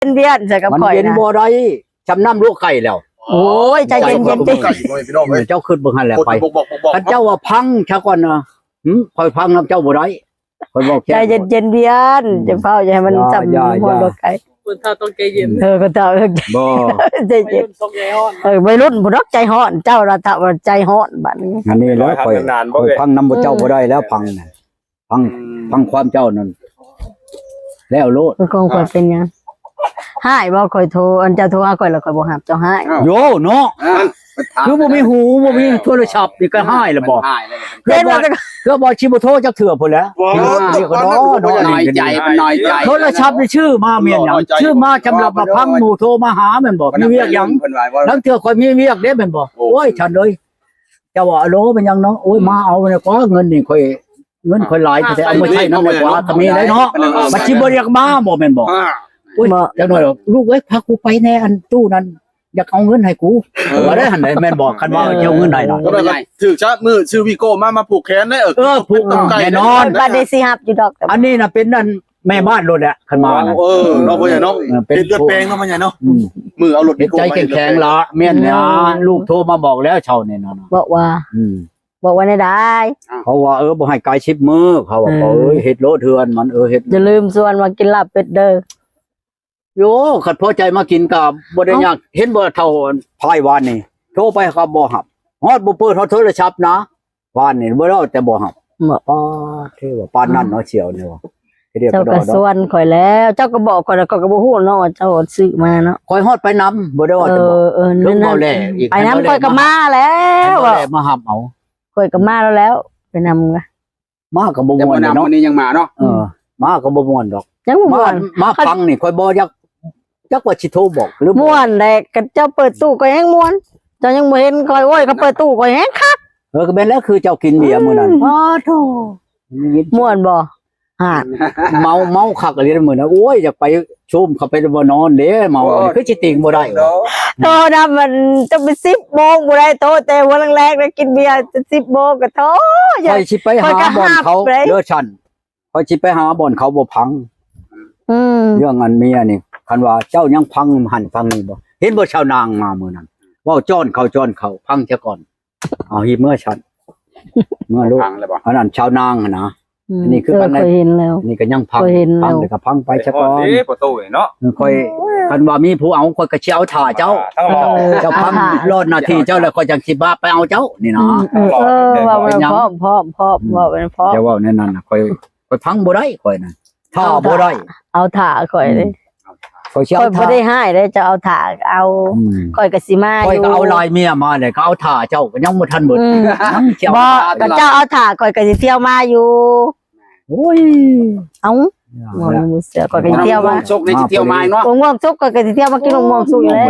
ນວຽນໃສ່ກັບ ມັນ ຂ້ອຍ ເຢັນ ນະ ບໍ່ໄດ້ ຊ່ຳນ້ຳລວກໄກ່ແລ້ວ. ໂອ້ຍ ໃຈເຢັນໆ ໃຈເຢັນ ເຈົ້າຄິດເບິ່ງຫັ້ນແຫຼະ ຂ້ອຍ ຄັນເຈົ້າວ່າພັງຊະກ່ອນນະ ຫື ຂ້ອຍພັງນຳເຈົ້າບໍ່ໄດ້ ຂ້ອຍບອກແຈ້ງ ໃຈເຢັນໆ ວຽນ ອືມ ຢ່າຟ້າວ ຢ່າໃຫ້ມັນ ຢ່າ ຊ່ຳ ຢ່າ ຫົວ ຢ່າ ລວກໄກ່ ຄົນເຖົ້າຕ້ອງໃຈເຢັນ ເອີ ຄົນເຖົ້າຕ້ອງໃຈ ບໍ່ ໃຈເຢັນ ໄວລຸ້ນສົກໃຈຮ້ອນ ເອີ ໄວລຸ້ນພຸ້ນດອກໃຈຮ້ອນ ເຈົ້າລະຖ້າວ່າໃຈຮ້ອນບາດນີ້ ອັນນີ້ແຫຼະ ຂ້ອຍ ຂ້ອຍພັງນຳເຈົ້າບໍ່ໄດ້ແລ້ວ ອືມ ພັງນະ ຟັງ ອືມ ຟັງຄວາມເຈົ້ານັ້ນ ແລ້ວໂລດ ຂອງຂ້ອຍເປັນຫຍັງ ຮ້າຍບໍ່? ຂ້ອຍໂທ ອັນເຈົ້າໂທຫາຂ້ອຍແລ້ວຂ້ອຍບໍ່ຮັບ ເຈົ້າຮ້າຍ ໂຢເນາະ ອ່າ ຄືບໍ່ມີຫູ ບໍ່ມີໂທລະສັບນີ້ກໍຮ້າຍແລ້ວບໍ່? ເຈົ້າວ່າ ເຈົ້າວ່າຊິບໍ່ໂທຈັກເທື່ອພຸ້ນແຫຼະ ນ້ອຍໃຈ ນ້ອຍໃຈ ໂທລະສັບນີ້ຊື້ມາແມ່ນຫຍັງ? ຊື້ມາສຳລັບມາຟັງໝູ່ໂທມາຫາແມ່ນບໍ່? ມີວຽກຫຍັງ? ລາງເທື່ອຂ້ອຍມີວຽກເດ້ແມ່ນບໍ່? ໂອ້ຍ ໂອ້ຍ ທ່ານເອີຍ ເຈົ້າວ່າ ອາໂລ ແມ່ນຫຍັງເນາະ? ໂອ້ຍ ອືມ ມາເອົາແລ້ວກວ່າ ເງິນນີ້ຂ້ອຍ ເງິນຂ້ອຍຫຼາຍແທ້ໆ ເອົາມາໃຊ້ນຳແລ້ວກວ່າ ກໍມີໄດ້ເນາະ ອ່າ ບັດຊິບໍ່ຢາກມາບໍ່ແມ່ນບໍ່? ອ່າ ໂອ້ຍ ມາ ຈັກໜ້ອຍດອກ ລູກເອີຍ ພາກູໄປແດ່ ອັນຕູ້ນັ້ນ ຢາກເອົາເງິນໃຫ້ກູ ເອີ ວ່າໄດ້ຫັ້ນແຫຼະ ແມ່ນບໍ່? ຄັນວ່າ ເອີ ເຈົ້າເງິນໃຫ້ນະ ຖືກຊະ ມື້ຊື້ວີໂກ້ມາ ມາຜູກແຂນເດ້ ເອີ ເອີ ຜູກ ແນ່ນອນ ບັດນີ້ຊິຮັບຢູ່ດອກ ອັນນີ້ນະເປັນອັນ ແມ່ບ້ານໂລດແຫຼະ ຄັນມານະ ເອີ ເນາະ ພໍ່ໃຫຍ່ເນາະ ເອີ ເປັນເລືອດແປງເນາະ ພໍ່ໃຫຍ່ເນາະ ອືມ ມື້ເອົາລົດ ເຮັດໃຈແຂງແຂງລະ ແມ່ນແລ້ວ ອືມ ລູກໂທມາບອກແລ້ວເຊົ້ານີ້ນະ ບອກວ່າ ອືມ ບອກວ່າແນວໃດ? ເຂົາວ່າ ເອີ ບໍ່ໃຫ້ກາຍສິບມື້ ເຂົາວ່າ ເອີ ເອີ ເຮັດໂລດເຮືອນມັນ ເອີ ເຮັດ ຢ່າລືມຊວນມາກິນລາບເປັດເດີ້ ໂຍ ຄັນພໍໃຈມາກິນກໍບໍ່ໄດ້ຍາກ ເອົ້າ ເຫັນບໍ່ເຖົ້າພາຍວານນີ້ ໂທໄປກໍບໍ່ຮັບ ຮອດບໍ່ເປີດຮອດໂທລະສັບນະ ວານນີ້ບໍ່ໄດ້ ແຕ່ບໍ່ຮັບ ບໍ່ ອໍ ເທວ່າປານນັ້ນເນາະ ເສີ່ຍວນີ້ວ່າ ເຈົ້າກໍຊວນຂ້ອຍແລ້ວ ເຈົ້າກໍບອກຂ້ອຍແລ້ວ ຂ້ອຍກໍບໍ່ຮູ້ເນາະວ່າເຈົ້າຊື້ມາເນາະ ຂ້ອຍຮອດໄປນຳ ບໍ່ໄດ້ວ່າແຕ່ບອກ ເອີ ເຖິງເວົ້າແລ້ວອີກ ໄປນຳຂ້ອຍກໍມາແລ້ວ ມາຮັບເອົາ ຂ້ອຍກໍມາແລ້ວ ໄປນຳ ມາກໍບໍ່ມ່ວນເນາະ ມື້ນີ້ຍັງມາເນາະ ເອີ ມາກໍບໍ່ມ່ວນດອກ ຍັງບໍ່ມ່ວນ ມາຟັງນີ້ຂ້ອຍບໍ່ຢາກ ຈັກວ່າຊິໂທບອກຫຼື ມ່ວນແຫຼະ ຄັນເຈົ້າເປີດຕູ້ກໍແຮງມ່ວນ ເຈົ້າຍັງບໍ່ເຫັນຂ້ອຍ ໂອ້ຍ ເຂົາເປີດຕູ້ຂ້ອຍແຮງຄັກ ເອີ ກໍແມ່ນແລ້ວ ຄືເຈົ້າກິນເບຍມື້ນັ້ນ ອໍ ໂທ້ ມ່ວນບໍ່? ຫາ ເມົາ ເມົາຄັກອີ່ຫຼີມື້ນັ້ນ ໂອ້ຍ ຢາກໄປໂຊມເຂົາໄປບໍ່ນອນເດ້ ເມົາ ໂອ້ຍ ຄືຊິຕິງບໍ່ໄດ້ ໂທນຳມັນ ຈະເປັນສິບໂມງບໍ່ໄດ້ ໂທແຕ່ຫົວແລງໆ ໄດ້ກິນເບຍສິບໂມງກໍໂທ ຂ້ອຍຊິໄປຫາບ່ອນເຂົາເດີຊັ້ນ ຂ້ອຍຊິໄປຫາບ່ອນເຂົາບໍ່ພັງ ອືມ ເລື່ອງອັນເມຍນີ້ ຄັນວ່າເຈົ້າຍັງພັງຫັ້ນພັງນີ້ບໍ່ ເຫັນບໍ່ຊາວນາງມາມື້ນັ້ນ ເວົ້າຈ້ອນເຂົາຈ້ອນເຂົາ ພັງຊະກ່ອນ ເອົາຮີບເມືອຊັ້ນ ເມືອໂລດ ພັງແລ້ວບໍ່ ອັນນັ້ນຊາວນາງຫັ້ນນະ ອືມ ອັນນີ້ຄືກັນ ເອີ ຂ້ອຍເຫັນແລ້ວ ນີ້ກໍຍັງພັງ ຂ້ອຍເຫັນແລ້ວ ພັງແລ້ວກໍພັງໄປຊະກ່ອນ ເດ້ປະຕູເນາະ ຂ້ອຍ ຄັນວ່າມີຜູ້ເອົາ ຂ້ອຍກໍຊິເອົາຖ້າເຈົ້າ ເອີ ເຈົ້າພັງລອດໜ້າທີ່ເຈົ້າແລ້ວ ຂ້ອຍຈັ່ງຊິບາໄປເອົາເຈົ້ານີ້ນະ ອືມ ເອີ ເອີ ເວົ້າແມ່ນພ້ອມ ພ້ອມ ພ້ອມ ອືມ ເວົ້າແມ່ນພ້ອມ ຢ່າເວົ້າແນວນັ້ນນະ ຂ້ອຍ ຂ້ອຍພັງບໍ່ໄດ້ ຂ້ອຍນະ ຖ້າບໍ່ໄດ້ ເອົາຖ້າຂ້ອຍເດ້ ອືມ ຂ້ອຍຊິເອົາຖ້າ ຂ້ອຍບໍ່ໄດ້ຮ້າຍເດ້ ເຈົ້າເອົາຖ້າເອົາ ອືມ ຂ້ອຍກໍຊິມາຢູ່ ຂ້ອຍກໍເອົາຫຼາຍເມຍມາແລ້ວ ກໍເອົາຖ້າເຈົ້າ ກໍຍັງບໍ່ທັນເບິດ ອືມ ຍັງຊິເອົາ ບໍ່ ຖ້າ ກໍເຈົ້າເອົາຖ້າ ຂ້ອຍກໍຊິທ່ຽວມາຢູ່ ໂອ້ຍ ເອົ້າ ເວົ້ານຳບໍ່ເຊື່ອ ຂ້ອຍກໍຊິທ່ຽວມາ ມ່ວງສຸກນີ້ຊິທ່ຽວມາເນາະ ມ່ວງສຸກ ຂ້ອຍກໍຊິທ່ຽວມາກິນໝາກມ່ວງສຸກຢູ່ແລ້ວ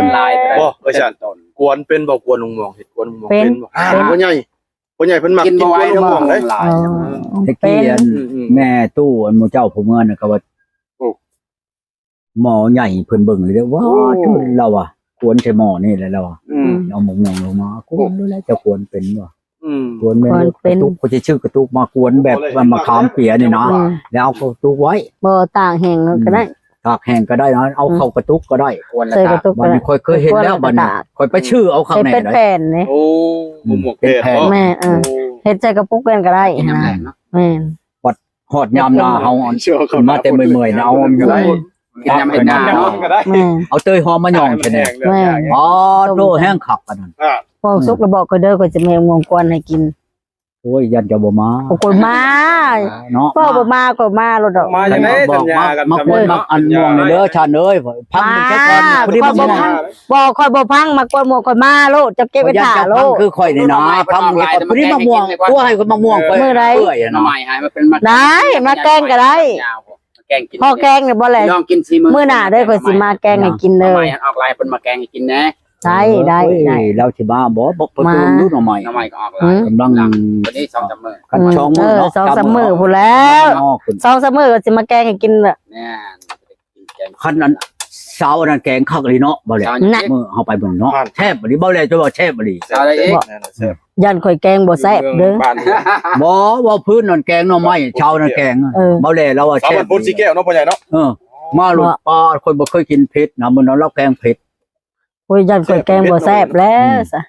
ບໍ່ ເອີ ຊັ້ນ ກວນເປັນບໍ່? ກວນໝາກມ່ວງ ເຮັດກວນໝາກມ່ວງ ເປັນ ເປັນບໍ່? ເປັນ ພໍ່ໃຫຍ່ ພໍ່ໃຫຍ່ເພິ່ນມັກກິນ ກິນບໍ່ໄຫວ ກວນໝາກມ່ວງເດ້ ເອີ ອືມ ແຕ່ກີ້ອັນ ເປັນ ແມ່ຕູ້ອັນໝູ່ເຈົ້າຜູ້ເມືອນະ ກໍວ່າ ໂອ້ ໝໍໃຫຍ່ເພິ່ນເບິ່ງເລີຍເດ້ ວ້າ ໂອ້ ໂທ້ ລາວວ່າ ກວນໃສ່ໝໍນີ້ແຫຼະ ລາວວ່າ ອືມ ເອົາໝາກມ່ວງລົງມາ ກວນໂລດແຫຼະ ເຈົ້າກວນເປັນບໍ່? ອືມ ກວນແມ່ນ ກວນເປັນ ກະຕຸກ ຂ້ອຍຊິຊື້ກະຕຸກມາກວນແບບ ເອົາມາຂາມເປຍນີ້ນະ ອືມ ແລ້ວເອົາເຂົ້າກະຕຸກໄວ້ ບໍ່ ຕາກແຫ້ງກໍໄດ້ ອືມ ຕາກແຫ້ງກໍໄດ້ນະ ເອົາເຂົ້າກະຕຸກກໍໄດ້ ກວນລະ ໃສ່ກະຕຸກກໍໄດ້ ບັດນີ້ຂ້ອຍເຄີຍເຫັນແລ້ວ ບັດນີ້ຂ້ອຍໄປຊື້ເອົາຂ້າງໃນ ເຮັດເປັນແຜ່ນນີ້ ໂອ້ ອືມ ໝວກແຜ່ນ ເປັນແຜ່ນ ແມ່ນ ເອີ ໂອ້ ເຮັດໃສ່ກະປຸກແມ່ນກໍໄດ້ ກິນຍາມແລງເນາະ ແມ່ນ ບັດຮອດຍາມໜ້າເຮົາ ເອົາມາແຕ່ເມື່ອຍໆນະ ເອົາ ອືມ ກິນຍາມເຮັດນາເນາະ ແມ່ນ ເອົາເຕີຍຫອມມາຫຍ້ອງໃສ່ແດ່ ແມ່ນ ອໍ ໂອ້ ແຮງຄັກອັນນັ້ນ ອ່າ ໝາກມ່ວງສຸກລະບອກຂ້ອຍເດີ ຂ້ອຍຈະແມ່ໝາກມ່ວງກວນໃຫ້ກິນ ໂອ້ຍ ຢ້ານເຈົ້າບໍ່ມາ ໂອ້ ຂ້ອຍມາເນາະ ເວົ້າບໍ່ມາ ຂ້ອຍມາໂລດດອກ ມາຈັ່ງໃດ ສັນຍາກັນ ມາ ມາກວນໝາກອັນມ່ວງນີ້ເດີ ຊານເອີຍ ພັງ ມາ ເບິ່ງຈັກກ່ອນ ຂ້ອຍບໍ່ພັງ ບໍ່ ຂ້ອຍບໍ່ພັງ ໝາກກວນມ່ວງຂ້ອຍມາໂລດ ເຈົ້າເກັບໄວ້ຖ້າໂລດ ຄົນທີ່ມາໝາກ ພໍດີໝາກມ່ວງ ຕົວໃຫ້ຄົນໝາກມ່ວງຂ້ອຍ ເປື່ອຍນະ ໄດ້ ມາແກງກໍໄດ້ ແກງກິນ ພໍແກງນີ້ບໍ່ແຫຼະ ລອງກິນຊີມື້ ມື້ໜ້າເດີ ຂ້ອຍຊິມາແກງໃຫ້ກິນເດີ ໜໍ່ໄມ້ອອກຫຼາຍ ເພິ່ນມາແກງໃຫ້ກິນແດ່ ໄດ້ ໄດ້ ໄດ້ ລາວຊິມາບໍ່ ບໍ່ ມາ ເພິ່ນຮູ້ໜໍ່ໄມ້ ໜໍ່ໄມ່ກໍອອກຫຼາຍ ອືມ ກຳລັງ ອືມ ວັນນີ້ສອງສາມມື້ ຄັນ ອືມ ສອງມື້ເນາະ ເອີ ສອງສາມມື້ພຸ້ນແລ້ວ ອໍ ສອງສາມມື້ກໍຊິມາແກງໃຫ້ກິນແຫຼະ ແມ່ນ ຄັນອັນ ສາວອັນນັ້ນແກງຄັກອີ່ຫຼີເນາະ ເບົາແຫຼະ ມື້ເຮົາໄປເບິ່ງເນາະ ແຊບອີ່ຫຼີ ເບົາແຫຼະ ຈະວ່າແຊບອີ່ຫຼີ ສາວໃດອີກ ແມ່ນແຊບ ຢ້ານຂ້ອຍແກງບໍ່ແຊບເດີ ບ້ານ ບໍ່ ເວົ້າພື້ນນັ້ນແກງໜໍ່ໄມ້ ຊາວນັ້ນແກງ ເອີ ເບົາແຫຼະລາວວ່າແຊບ ສາວບ້ານໂພນສີແກ້ວເນາະ ພໍ່ໃຫຍ່ເນາະ ເອີ ມາໂລດ ບໍ່ ປາດ ຂ້ອຍບໍ່ເຄີຍກິນເຜັດນະ ມື້ນັ້ນລາວແກງເຜັດ ໂອ້ຍ ຢ້ານຂ້ອຍແກງບໍ່ແຊບແລ້ວ ອືມ ຊະ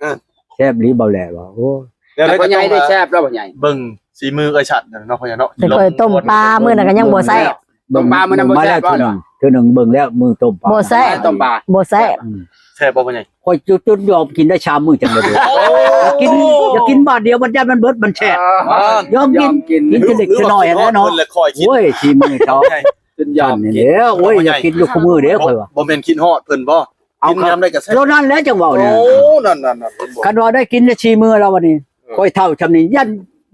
ອ່າ ແຊບອີ່ຫຼີ ເບົາແຫຼວ່າ ໂອ້ຍ ແລ້ວ ແລ້ວພໍ່ໃຫຍ່ໄດ້ແຊບແລ້ວ ພໍ່ໃຫຍ່ ເບິ່ງສີມືເອື້ອຍສັດເນາະ ພໍ່ໃຫຍ່ເນາະ ແຕ່ຂ້ອຍຕົ້ມປາມື້ນັ້ນກໍຍັງບໍ່ແຊບ ຕົ້ມປາມື້ນັ້ນບໍ່ແຊບ ມາແລ້ວເທື່ອໜຶ່ງ ເທື່ອໜຶ່ງເບິ່ງແລ້ວ ມື້ຕົ້ມປາ ບໍ່ແຊບ ຕົ້ມປາ ບໍ່ແຊບ ອືມ ແຊບບໍ່ ພໍ່ໃຫຍ່? ຂ້ອຍຈົນ ຈົນຍອມກິນໄດ້ສາມມື້ຈັ່ງໄດ້ເບີດ ໂອ້ ຢາກກິນ ຢາກກິນບາດດຽວ ມັນຢ້ານມັນເບີດ ມັນແຊບ ອ່າ ຍອມກິນ ຍອມກິນ ກິນແຕ່ເລັກແຕ່ນ້ອຍແຫຼະເນາະ ໂອ້ຍ ສີມືເຈົ້າ ຈົນຍອມກິນ ໂອ້ຍ ຢາກກິນຢູ່ຄູ່ມື້ເດ້ ຂ້ອຍວ່າ ບໍ່ແມ່ນຄິດຮອດເພິ່ນບໍ່? ເອົາ ກິນຍາມໃດກໍແຊບ ໂລນັ້ນແຫຼະຈັ່ງເວົ້ານີ້ ໂອ້ ນັ້ນໆໆ ເຫັນບໍ່? ຄັນວ່າໄດ້ກິນແຕ່ສີ່ມື້ແລ້ວບັດນີ້ ເອີ ຂ້ອຍເຖົ້າຊ່ຳນີ້ ຢ້ານ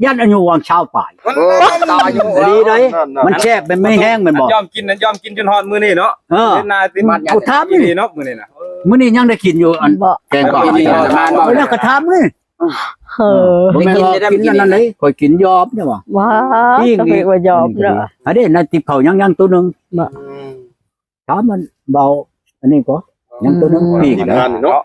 ຢ້ານອາຍຸຫວ່າງຊາວປາຍ ມັນ ເອີ ຕາຍຢູ່ ອີ່ຫຼີໃດ໋ ມັນແຊບ ມັນມີແຮງແມ່ນບໍ່? ຍອມກິນ ຍອມກິນຈົນຮອດມື້ນີ້ເນາະ ເອີ ເປັນໜ້າຕິດ ບໍ່ຖາມນີ້ເນາະ ມື້ນີ້ນະ ເອີ ມື້ນີ້ຍັງໄດ້ກິນຢູ່ ອັນ ບໍ່ ແກງປາ ກິນຢູ່ ແລ້ວກໍຖາມນີ້ ເອີ ບໍ່ແມ່ນວ່າກິນອັນນັ້ນເດ້ ຂ້ອຍກິນຍອມນີ້ວ່າ ວ້າ ປີ້ງອີກ ວ່າຍອມເນາະ ອັນນີ້ນະ ຕິບເຂົ້າຍັງໆ ໂຕໜຶ່ງ ບໍ່ ອືມ ຖາມມັນເບົາ ອັນນີ້ກໍຍັງໂຕໜຶ່ງ ອືມ ປີກ ທີມງານເນາະ ເນາະ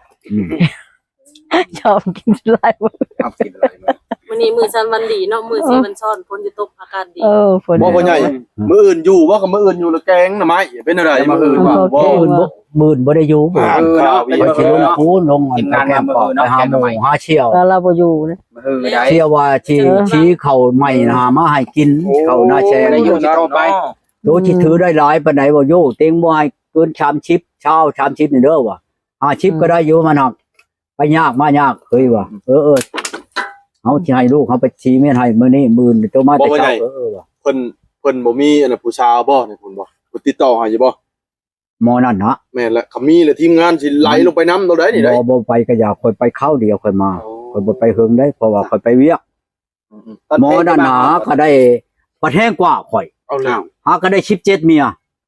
ອືມ ຊອບກິນຫຼາຍມື້ ຊອບກິນຫຼາຍມື້ ມື້ນີ້ມື້ສັນວັນດີເນາະ ມື້ ເອີ ສີມັນຊ້ອນ ຝົນຊິຕົກ ອາກາດດີ ເອີ ຝົນ ບໍ່ ພໍ່ໃຫຍ່ ອືມ ມື້ອື່ນຢູ່ບໍ່? ຄັນມື້ອື່ນຢູ່ລະແກງໜໍ່ໄມ້ ເປັນແນວໃດ? ມື້ອື່ນ ມື້ອື່ນບໍ່ ມື້ອື່ນບໍ່ ມື້ອື່ນບໍ່ໄດ້ຢູ່ ມື້ອື່ນເນາະ ຂ້ອຍຊິລົງພູນ ລົງອັນ ທີມງານ ໄປແຄມ ມາມື້ອື່ນເນາະ ໄປຫາໝູ່ຫາສ່ຽວ ແຕ່ລາວບໍ່ຢູ່ນະ ມື້ອື່ນໄດ້ ສ່ຽວວ່າຊິ ເອີ ຊິເຂົ້າໃໝ່ຫາມາໃຫ້ກິນ ໂອ້ ເຂົ້ານາແຊງ ມື້ອື່ນຊິໂທໄປ ໂຕຊິຖືໄດ້ຫຼາຍປານໃດບໍ່ໂຍ ເຕັງບໍ່ໃຫ້ເກີນສາມສິບ ຊາວ ສາມສິບນີ້ເດີວ່າ ຫ້າສິບ ອືມ ກໍໄດ້ຢູ່ ມັນຫາກໄປຍາກມາຍາກເຮີ້ຍວ່າ ເອີ ເອີ ເຮົາຊິໃຫ້ລູກເຮົາໄປຊີເມຍໃຫ້ມື້ນີ້ ມື້ອື່ນໂຕມາແຕ່ເຊົ້າ ເອີ ວ່າ ເພິ່ນ ເພິ່ນບໍ່ມີອັນນັ້ນຜູ້ສາວບໍ່ນີ້ ເພິ່ນບໍ່ ເພິ່ນຕິດຕໍ່ໃຫ້ຢູ່ບໍ່? ໝໍນັ້ນນະ ແມ່ນແຫຼະ ຄັນມີແລ້ວທີມງານຊິໄຫຼລົງໄປນຳໂຕໃດນີ້ ບໍ່ ໄດ້ ບໍ່ໄປກໍຢ່າ ຂ້ອຍໄປຄາວດຽວຂ້ອຍມາ ໂອ້ ຂ້ອຍບໍ່ໄປເຫິງເດ້ ເພາະວ່າຂ້ອຍໄປວຽກ ອືມໆ ໝໍນັ້ນຫາກໍໄດ້ ບັດແຮງກວ່າຂ້ອຍ ເອົາແລ້ວ ຫາກໍໄດ້ສິບເຈັດເມຍ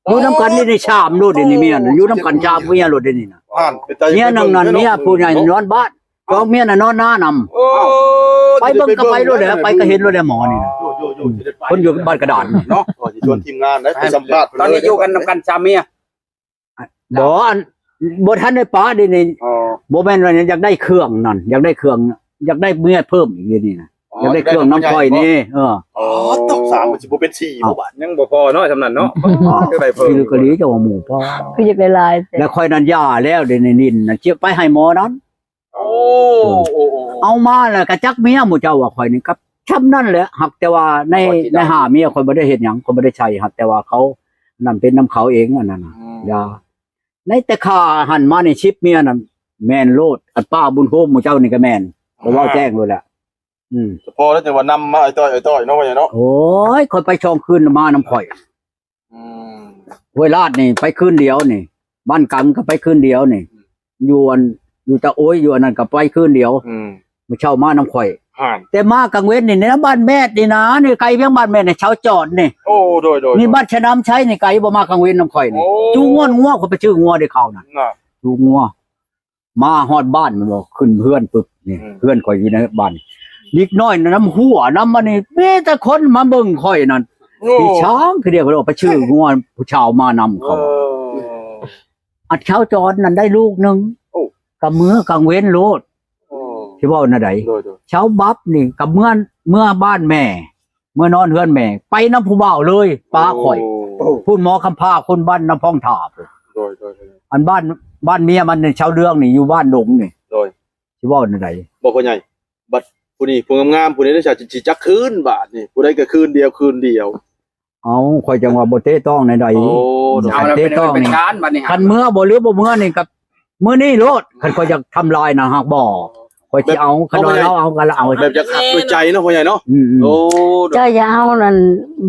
ໂອ້ ຢູ່ນຳກັນນີ້ໄດ້ສາມໂລດ ເດນີ້ເມຍນະ ຢູ່ນຳກັນສາມເມຍໂລດ ເດນີ້ນະ ອ່ານ ເປັນຕາ ເມຍໜຶ່ງນັ້ນ ເມຍຜູ້ໃຫຍ່ນອນບ້ານ ສອງເມຍນະນອນນານຳ ໂອ້ ໄປເບິ່ງກໍໄປໂລດແຫຼະ ໄປກໍເຫັນໂລດແຫຼະ ໝໍນີ້ນະ ໂອ້ ເພິ່ນຢູ່ບ້ານກະດານເນາະ ໂອ້ ຊິຊວນທີມງານໄດ້ໄປສຳພາດເພິ່ນ ຕອນນີ້ຢູ່ກັນນຳກັນສາມເມຍ ບໍ່ ອັນ ບໍ່ທັນໄດ້ປະເດນີ້ ອໍ ບໍ່ແມ່ນວ່າຢາກໄດ້ເຄື່ອງນັ້ນ ຢາກໄດ້ເຄື່ອງ ຢາກໄດ້ເມຍເພີ່ມອີກເດນີ້ນະ ອໍ ຢາກໄດ້ເຄື່ອງນຳຂ້ອຍນີ້ ເອີ ອໍ ຕອບສາມມັນຊິບໍ່ເປັນສີ່ບໍ່ບາດ ຍັງບໍ່ພໍເນາະ ສ່ຳນັ້ນເນາະ ອໍ ຢາກໄດ້ເພີ່ມ ຄືກະຫຼີເຈົ້າວ່າໝູ່ປ້າ ຄືຢາກໄດ້ຫຼາຍແທ້ ແລ້ວຂ້ອຍນັ້ນຢ່າແລ້ວເດນີ້ ນິນນະ ຊິໄປໃຫ້ໝໍນັ້ນ ໂອ້ ໂອ້ ໂອ້ ເອົາມາແລ້ວກະຈັກເມຍໝູ່ເຈົ້າວ່າ ຂ້ອຍນີ້ກັບຊ່ຳນັ້ນແຫຼະ ຫາກແຕ່ວ່າໃນ ໃນຫ້າເມຍຂ້ອຍບໍ່ໄດ້ເຮັດຫຍັງ ຂ້ອຍບໍ່ໄດ້ໃສ່ ຫາກແຕ່ວ່າເຂົານັ້ນເປັນນຳເຂົາເອງ ອັນນັ້ນນະ ອືມ ຢ່າ ໃນແຕ່ຂ້າຫັ້ນມານີ້ສິບເມຍນັ້ນ ແມ່ນໂລດ ອັນປ້າບຸນໂຮມໝູ່ເຈົ້ານີ້ກໍແມ່ນ ເວົ້າແຈ້ງໂລດແຫຼະ ອືມ ສະເພາະແລ້ວຈັ່ງວ່ານຳມາອ້າຍຕ້ອຍ ອ້າຍຕ້ອຍເນາະ ວ່າຫຍັງເນາະ ໂອ້ຍ ຂ້ອຍໄປສອງຄືນມານຳຂ້ອຍ ອືມ ຫ້ວຍລາດນີ້ໄປຄືນດຽວນີ້ ບ້ານກັງກໍໄປຄືນດຽວນີ້ ອືມ ຢູ່ອັນ ຢູ່ຕາໂອ້ຍ ຢູ່ອັນນັ້ນກໍໄປຄືນດຽວ ອືມ ມື້ເຊົ້າມານຳຂ້ອຍ ແຕ່ມາກາງເວັນນີ້ ໃນບ້ານແມດນີ້ນະ ນີ້ໄກພຽງບ້ານແມດນີ້ ເຊົາຈອດນີ້ ໂອ້ ໂດຍໆໆ ນີ້ບ້ານຊະນຳໄຊນີ້ໄກບໍ່ ມາກາງເວັນນຳຂ້ອຍນີ້ ໂອ້ ຈູງງົວ ງົວ ຂ້ອຍໄປຊື້ງົວເດ້ເຂົານັ້ນ ນະ ຈູງງົວ ມາຮອດບ້ານແມ່ນບໍ່ ຂຶ້ນເຮືອນປຶບນີ້ ອືມ ເຮືອນຂ້ອຍຢູ່ໃນບ້ານ ເດັກນ້ອຍນຳຫົວນຳອັນນີ້ ມີແຕ່ຄົນມາເບິ່ງຂ້ອຍນັ້ນ ໂອ້ ພີ່ຊ້າງ ຄືດຽວຂ້ອຍອອກໄປຊື້ງົວ ຜູ້ຊາວມານຳເຂົາ ເອີ ອັດເຊົາຈອນນັ້ນໄດ້ລູກໜຶ່ງ ໂອ້ ກໍເມືອກາງເວັນໂລດ ໂອ້ ຊິເວົ້າແນວໃດ ໂດຍໆ ເຊົາບັບນີ້ກໍເມືອ ເມືອບ້ານແມ່ ເມືອນອນເຮືອນແມ່ ໄປນຳຜູ້ບ່າວເລີຍ ປາຂ້ອຍ ໂອ້ ພຸ້ນໝໍຄຳພາ ຄົນບ້ານນຳພອງທ່າພຸ້ນ ໂດຍໆໆ ອັນບ້ານ ບ້ານເມຍມັນນີ້ ຊາວເລື່ອງນີ້ ຢູ່ບ້ານດົງນີ້ ໂດຍ ຊິເວົ້າແນວໃດ ບໍ່ ພໍ່ໃຫຍ່ ບັດຜູ້ນີ້ຜູ້ງາມໆ ຜູ້ນີ້ໄດ້ ຊິຈັກຄືນບາດນີ້ ຜູ້ໃດກໍຄືນດຽວ ຄືນດຽວ ເອົ້າ ຂ້ອຍຈັ່ງວ່າບໍ່ເຕະຕ້ອງແນວໃດ ໂອ້ ຄັນເຕະຕ້ອງນີ້ ຄັນເມືອບໍ່ ຫຼືບໍ່ເມືອນີ້ກໍມື້ນີ້ໂລດ ຄັນຂ້ອຍຢາກທຳລາຍນະ ຫາກບໍ່ ຂ້ອຍຊິເອົາ ຄັນວ່າລາວເອົາກໍລາວເອົາ ແບບຢາກຮັກດ້ວຍໃຈເນາະ ພໍ່ໃຫຍ່ເນາະ ອືມໆ ໂອ້ ເຈົ້າຢ່າເອົານັ້ນ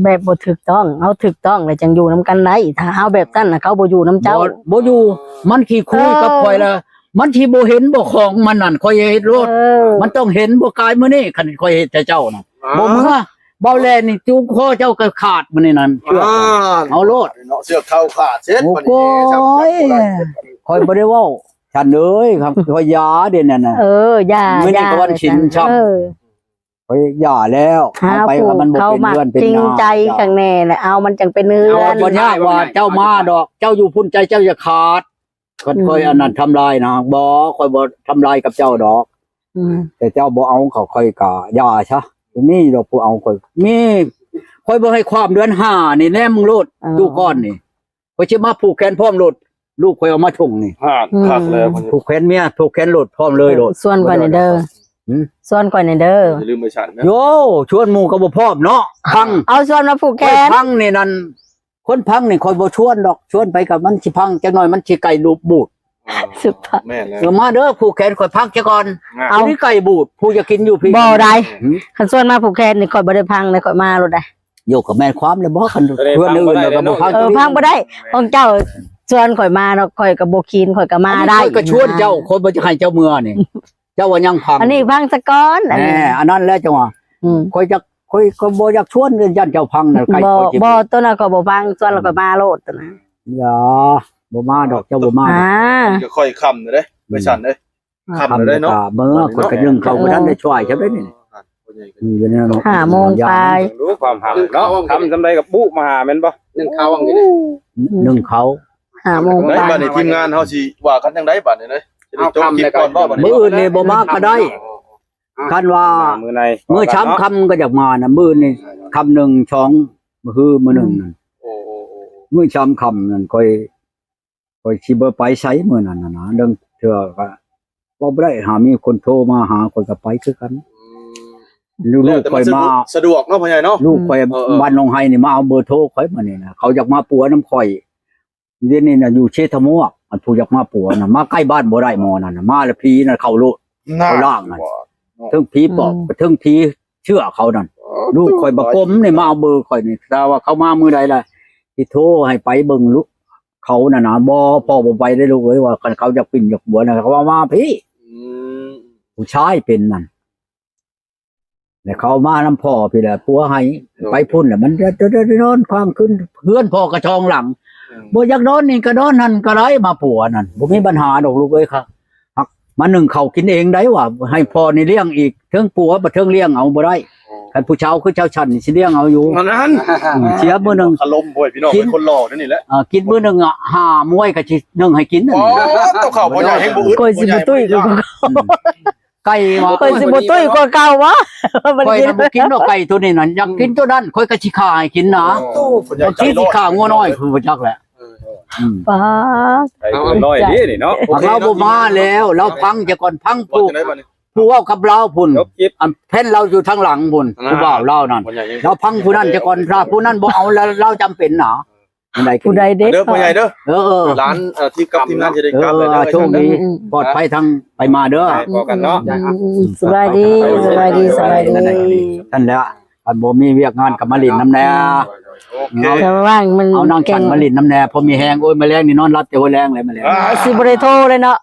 ແບບບໍ່ຖືກຕ້ອງ ເອົາຖືກຕ້ອງແລ້ວຈັ່ງຢູ່ນຳກັນໄດ້ ຖ້າເອົາແບບນັ້ນນະ ເຂົາບໍ່ຢູ່ນຳເຈົ້າ ບໍ່ ບໍ່ຢູ່ ມັນຂີ້ຄຸຍກັບຂ້ອຍລະ ເອີ ມັນຊິບໍ່ເຫັນບໍ່ຂອງມັນນັ້ນ ຂ້ອຍເຮັດໂລດ ເອີ ມັນຕ້ອງເຫັນບໍ່ກາຍມື້ນີ້ ຄັນຂ້ອຍເຮັດໃຫ້ເຈົ້ານະ ອ່າ ບໍ່ເມືອ ເບົາແລ່ນີ້ຈູງຄໍເຈົ້າກໍຂາດມື້ນີ້ນັ້ນ ເຊືອກ ອ່າ ເອົາໂລດເນາະ ເຊືອກເຂົາຂາດເສັດ ໂອ້ຍ ບັດນີ້ ຂ້ອຍບໍ່ໄດ້ເວົ້າ ທ່ານເອີຍ ຂ້ອຍຢ່າເດ້ນັ້ນນະ ເອີ ຢ່າ ມື້ນີ້ກໍວັນສິນຊ້ຳ ເອີ ຂ້ອຍຢ່າແລ້ວ ເອົາໄປ ມັນບໍ່ເປັນເຮືອນເປັນນາ ເອົາຜູ້ເຂົ້າມັກຈິງໃຈຂ້າງແນ່ແຫຼະ ເອົາມັນຈັ່ງເປັນເຮືອນ ຂ້ອຍບໍ່ຍາກວ່າເຈົ້າມາດອກ ເຈົ້າຢູ່ພຸ້ນໃຈເຈົ້າຢ່າຂາດ ຄັນຂ້ອຍ ອືມ ອັນນັ້ນທຳລາຍນະ ບໍ່ ຂ້ອຍບໍ່ທຳລາຍກັບເຈົ້າດອກ ອືມ ແຕ່ເຈົ້າບໍ່ເອົາເຂົາ ຂ້ອຍກະຢ່າຊະ ບໍ່ມີດອກຜູ້ເອົາຂ້ອຍ ມີ ຂ້ອຍບໍ່ໃຫ້ຄວາມເດືອນຫ້ານີ້ ແນມເບິ່ງໂລດ ເອີ ຢູ່ກ່ອນນີ້ ຂ້ອຍຊິມາຜູກແຂນພ້ອມໂລດ ລູກຂ້ອຍເອົາມາສົ່ງນີ້ ຫາ ອືມ ຄັກແລ້ວ ຜູກແຂນເມຍ ຜູກແຂນໂລດ ພ້ອມເລີຍໂລດ ຊວນຂ້ອຍແດ່ເດີ ຫືມ? ຊວນຂ້ອຍແດ່ເດີ ຢ່າລືມໄອ້ສັນນະ ໂຢ ຊວນໝູ່ກໍບໍ່ພ້ອມເນາະ ພັງ ເອົາຊວນມາຜູກແຂນ ພັງນີ້ນັ້ນ ຄົນພັງນີ້ຂ້ອຍບໍ່ຊວນດອກ ຊວນໄປກໍມັນຊິພັງ ຈັກໜ້ອຍມັນຊິໄກລູບບູດ ອ່າ ສຸດຍອດ ແມ່ນແລ້ວ ເອີ ມາເດີ ຜູກແຂນຂ້ອຍພັງຊະກ່ອນ ອ່າ ເອົາ ນີ້ໄກບູດ ຜູ້ຢາກກິນຢູ່ພີ້ ບໍ່ໄດ້ ຫືມ? ຄັນຊວນມາຜູກແຂນນີ້ຂ້ອຍບໍ່ໄດ້ພັງເດ້ ຂ້ອຍມາໂລດໄດ໋ ໂຍ ກໍແມ່ນຄວາມແຫຼະບໍ່ ຄັນ ຕອນນີ້ ເພື່ອນອື່ນ ພັງບໍ່ໄດ້ ກໍບໍ່ ເນາະ ພັງ ເອີ ພັງບໍ່ໄດ້ ຂອງເຈົ້າຊວນຂ້ອຍມາເນາະ ຂ້ອຍກໍບໍ່ຄີນ ຂ້ອຍກໍມາໄດ້ ອັນນີ້ຂ້ອຍກໍຊວນເຈົ້າ ຂ້ອຍບໍ່ຈະໃຫ້ເຈົ້າເມືອນີ້ ເຈົ້າວ່າຍັງພັງ ອັນນີ້ພັງສະກ່ອນ ອັນນີ້ ແນ່ ອັນນັ້ນແຫຼະຈັ່ງວ່າ ອືມ ຂ້ອຍຈະ ຂ້ອຍກໍບໍ່ຢາກຊວນ ຢ້ານເຈົ້າພັງນະ ໄກ ບໍ່ ຂ້ອຍຊິ ບໍ່ ໂຕນັ້ນຂ້ອຍບໍ່ພັງ ຊວນແລ້ວຂ້ອຍມາໂລດໂຕນັ້ນ ຢ່າ ບໍ່ມາດອກ ເຈົ້າບໍ່ມາດອກ ອ່າ ຈະຄ່ອຍຄ່ຳເດ້ ອືມ ໄປຊັ້ນເດ້ ຄ່ຳແລ້ວເນາະ ຄ່ຳແລ້ວກໍເມືອ ຂ້ອຍກໍ ເອີ ໜຶ້ງເຂົ້າບໍ່ທັນໄດ້ຊ່ວຍ ເອີ ຊະເດ້ນີ້ ຢູ່ໃນນັ້ນ ຫ້າໂມງປາຍ ເບິ່ງດູຄວາມຮັກເນາະ ຄ່ຳສ່ຳໃດກໍບຸມາຫາແມ່ນບໍ່ ໜຶ້ງເຂົ້າອັນນີ້ເດ້ ໜຶ້ງເຂົ້າ ຫ້າໂມງປາຍ ບັດນີ້ທີມງານເຮົາຊິວ່າກັນຈັ່ງໃດບັດນີ້ເນາະ ຊິໄດ້ຈົບຄລິບກ່ອນບໍ່ບັດນີ້ ມື້ອື່ນນີ້ບໍ່ມາກໍໄດ້ ຄັນວ່າມື້ໃນ ມື້ຊາມຄ່ຳກໍຢາກມານະ ມື້ນີ້ຄ່ຳໜຶ່ງ ສອງ ມື້ຄືມື້ໜຶ່ງນັ້ນ ໂອ້ ໂອ້ ໂອ້ ມື້ຊາມຄ່ຳນັ້ນຂ້ອຍ ຂ້ອຍຊິບໍ່ໄປໃສມື້ນັ້ນນະ ລາງເທື່ອກໍເວົ້າບໍ່ໄດ້ ຫາມີຄົນໂທມາຫາຂ້ອຍກໍໄປຄືກັນ ອືມ ລູກ ແລ້ວແຕ່ມັນ ຂ້ອຍມາ ສະດວກ ສະດວກເນາະພໍ່ໃຫຍ່ເນາະ ລູກຂ້ອຍ ເອີໆ ບ້ານໜອງໄຮນີ້ມາເອົາເບີໂທຂ້ອຍມື້ນີ້ນະ ເຂົາຢາກມາປົວນຳຂ້ອຍ ດຽວນີ້ນະຢູ່ເຊຕະມວກ ອັນຜູ້ຢາກມາປົວນະ ມາໃກ້ບ້ານບໍ່ໄດ້ໝໍນັ້ນນະ ມາແລ້ວຜີນະເຂົ້າໂລດ ນັ້ນ ເຂົາລ້າງຫັ້ນ ເທິງຜີປອບ ອືມ ເທິງຜີເຊື່ອເຂົານັ້ນ ເອີ ລູກຂ້ອຍບັກກົມນີ້ມາເອົາເບີຂ້ອຍນີ້ ຖ້າວ່າເຂົາມາມື້ໃດລະ ຊິໂທໃຫ້ໄປເບິ່ງລູກເຂົານັ້ນນະ ບໍ່ ພໍ່ບໍ່ໄປເດ້ລູກເອີຍ ວ່າຄັນເຂົາຢາກປິ່ນຢາກປົວນະ ເຂົາວ່າມາພີ້ ອືມ ຜູ້ຊາຍເປັນນັ້ນ ແລ້ວເຂົາມານຳພໍ່ພີ້ແຫຼະ ປົວໃຫ້ ໂດຍ ໄປພຸ້ນແຫຼະ ມັນຈະ ຈະ ຈະນອນຄ້າງຄືນ ເຮືອນພໍ່ກະສອງຫຼັງ ອືມ ບໍ່ຢາກນອນນີ້ກໍນອນຫັ້ນກໍໄດ້ ມາປົວນັ້ນ ບໍ່ມີບັນຫາດອກລູກເອີຍ ຄັກ ຮັກມາໜຶ້ງເຂົ້າກິນເອງໄດ້ວ່າ ໃຫ້ພໍ່ນີ້ລ້ຽງອີກ ເທິງປົວ ບໍ່ເທິງລ້ຽງເອົາບໍ່ໄດ້ ອໍ ຄັນຜູ້ຊາວຄືຊາວຊັ້ນນີ້ຊິລ້ຽງເອົາຢູ່ ນັ້ນ ອືມ ເສຍມື້ໜຶ່ງ ຄາລົມໂອ້ຍ ພີ່ນ້ອງ ກິນ ເປັນຄົນຫຼໍ່ແນວນີ້ແຫຼະ ເອີ ກິນມື້ໜຶ່ງ ຫ້າ ມວຍກໍຊິໜຶ້ງໃຫ້ກິນ ອໍ ເຈົ້າເຂົ້າພໍ່ໃຫຍ່ແຮງບໍ່ອຶດ ຂ້ອຍຊິບໍ່ຕຸ້ຍ ອືມ ໄກ່ວ່າ ຂ້ອຍຊິບໍ່ຕຸ້ຍກວ່າເກົ່າວະ ຂ້ອຍນະບໍ່ກິນດອກໄກ່ໂຕນີ້ນັ້ນ ຢາກກິນໂຕນັ້ນ ຂ້ອຍກໍຊິຂ້າໃຫ້ກິນນະ ໂອ້ ບາງທີຊິຂ້າງົວນ້ອຍ ຂ້ອຍບໍ່ຈັກແຫຼະ ເອີ ອືມ ປາດ ໄກ່ໂຕນ້ອຍເດ້ນີ້ເນາະ ພວກລາວບໍ່ມາແລ້ວ ລາວຟັງຈະກ່ອນ ຟັງຜູ້ ຜູ້ເວົ້າກັບລາວພຸ້ນ ອັນແຜ່ນລາວຢູ່ທາງຫຼັງພຸ້ນ ຜູ້ບ່າວລາວນັ້ນ ລາວຟັງຜູ້ນັ້ນຈະກ່ອນ ຖ້າຜູ້ນັ້ນບໍ່ເອົາລາວ ລາວຈຳເປັນນະ ຜູ້ໃດເດ້ ເດີພໍ່ໃຫຍ່ເດີ ເອີໆ ຫຼານ ເອີ ທີ່ກັບທີມງານຊິໄດ້ກັບແລ້ວເດີ ໂຊກດີ ອືມໆ ປອດໄພທັງໄປມາເດີ ພໍກັນເນາະ ອືມໆ ສະບາຍດີ ສະບາຍດີ ສະບາຍດີ ນັ້ນແຫຼະ ຄັນບໍ່ມີວຽກງານກໍມາຫຼິ້ນນຳແດ່ ໂອເຄ ເອົາ ວ່າງມັນ ເອົານາງສັນມາຫຼິ້ນນຳແດ່ ພໍມີແຮງ ໂອ້ຍ ມື້ແລງນີ້ນອນຫຼັບແຕ່ຫົວແລງແລ້ວມື້ແລງ ອ່າ ຊິບໍ່ໄດ້ໂທເລີຍເນາະ